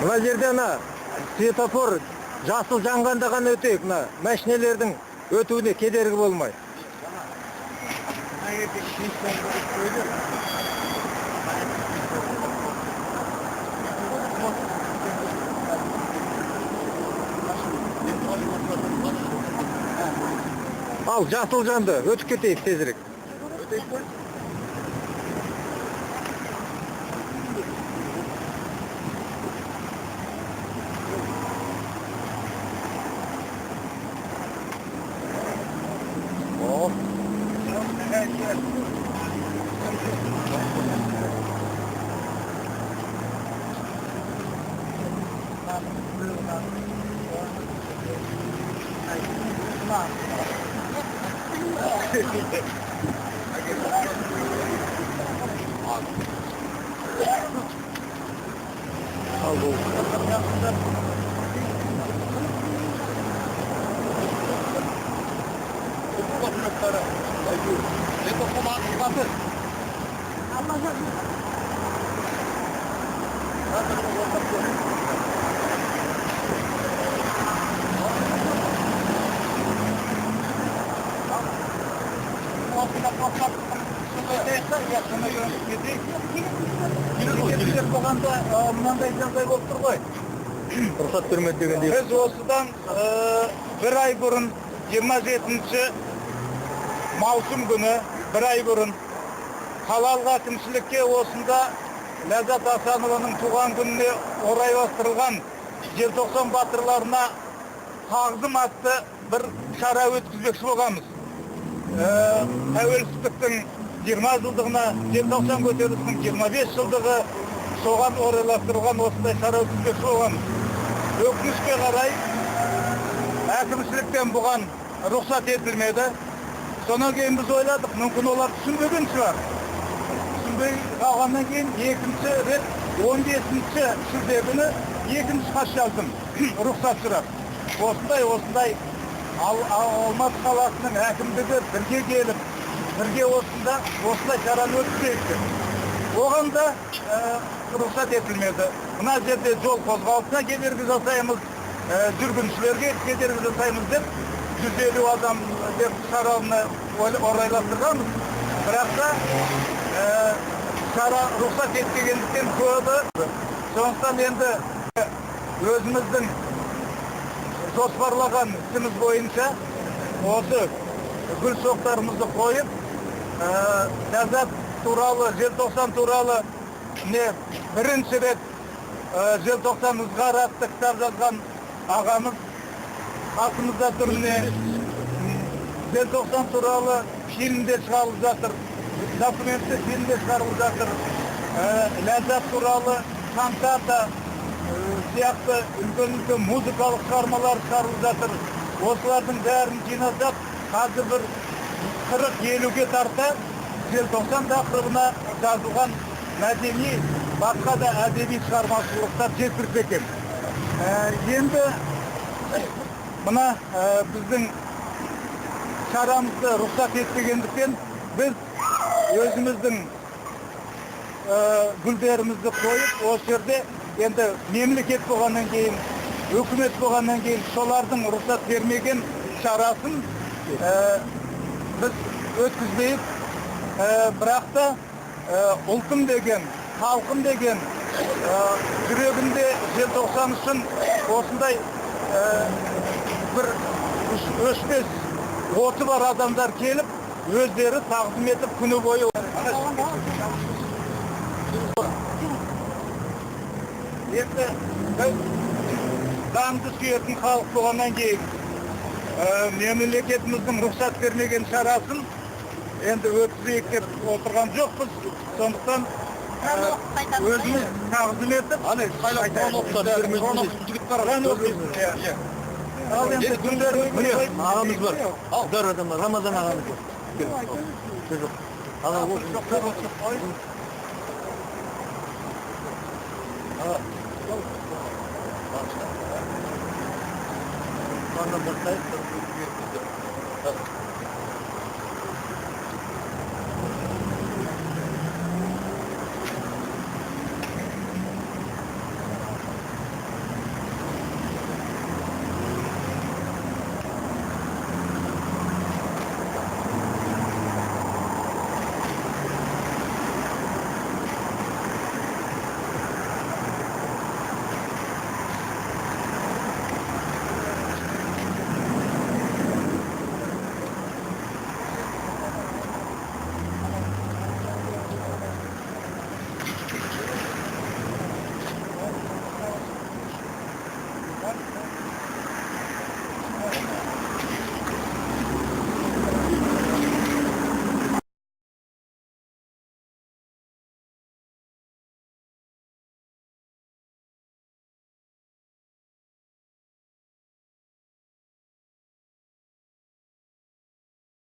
Мына жерде ана светофор жасыл жанғанда ғана өтейік, мына машинелердің өтуіне кедергі болмай. Ал жасыл жанды, өтіп кетейік тезірек. О, ал бұл. Болғанда мынандай жағдай болып тұр ғой. Рұқсат бермеді дегендей. Біз осыдан бір ай бұрын 27 маусым күні бір ай бұрын қалалық әкімшілікке осында Ләззат Асанованың туған күніне орайластырылған желтоқсан батырларына тағзым атты бір шара өткізбекші болғанбыз. Тәуелсіздіктің 20 жылдығына, желтоқсан көтерілісінің 25 жылдығы, соған орайластырылған осындай шара өткізбекші болғанбыз. Өкінішке қарай әкімшіліктен бұған рұқсат етілмеді. Сонан кейін біз ойладық, мүмкін олар түсінбеген шығар. Түсінбей қалғаннан кейін екінші рет 15 шілде күні екінші хат жаздым, рұқсат сұрап. Осындай осындай Алматы қаласының әкімдігі бірге келіп, бірге осында осындай шараны өткізейік деп. Оған да рұқсат етілмеді. Мына жерде жол қозғалысына кедергі жасаймыз, жүргіншілерге кедергі жасаймыз деп 150 адам деп шараны орайластырғанбыз. Бірақ та шара рұқсат етпегендіктен көбі. Сондықтан енді өзіміздің жоспарлаған ісіміз бойынша осы гүл шоқтарымызды қойып, Ләззат туралы, желтоқсан туралы не бірінші рет желтоқсан ызғары атты кітап жазған ағамыз қасымызда тұр. Міне желтоқсан туралы фильмде шығарылып жатыр, документті фильмде шығарылып жатыр. Ләззат туралы кантата сияқты үлкен-үлкен музыкалық шығармалар шығарылып жатыр. Осылардың бәрін жинасақ, қазір бір 40-50-ге тарта желтоқсан тақырыбына жазылған мәдени, басқа да әдеби шығармашылықтар жеткілікті екен. Енді мына біздің шарамызды рұқсат етпегендіктен біз өзіміздің гүлдерімізді қойып, осы жерде енді мемлекет болғаннан кейін, үкімет болғаннан кейін солардың рұқсат бермеген шарасын біз өткізбейік. Бірақ та ұлтым деген, халқым деген жүрегінде желтоқсан үшін осындай бір өшпес оты бар адамдар келіп, өздері тағзым етіп күні бойы. Енді біз заңды сүйетін халық болғаннан кейін мемлекетіміздің рұқсат бермеген шарасын енді өткізейік деп отырған жоқпыз. Сондықтан өзіміз тағзым етіп, ал енді Міне ағамыз бар, дар адамдар, Рамазан ағамыз бар. Аға, бастайық.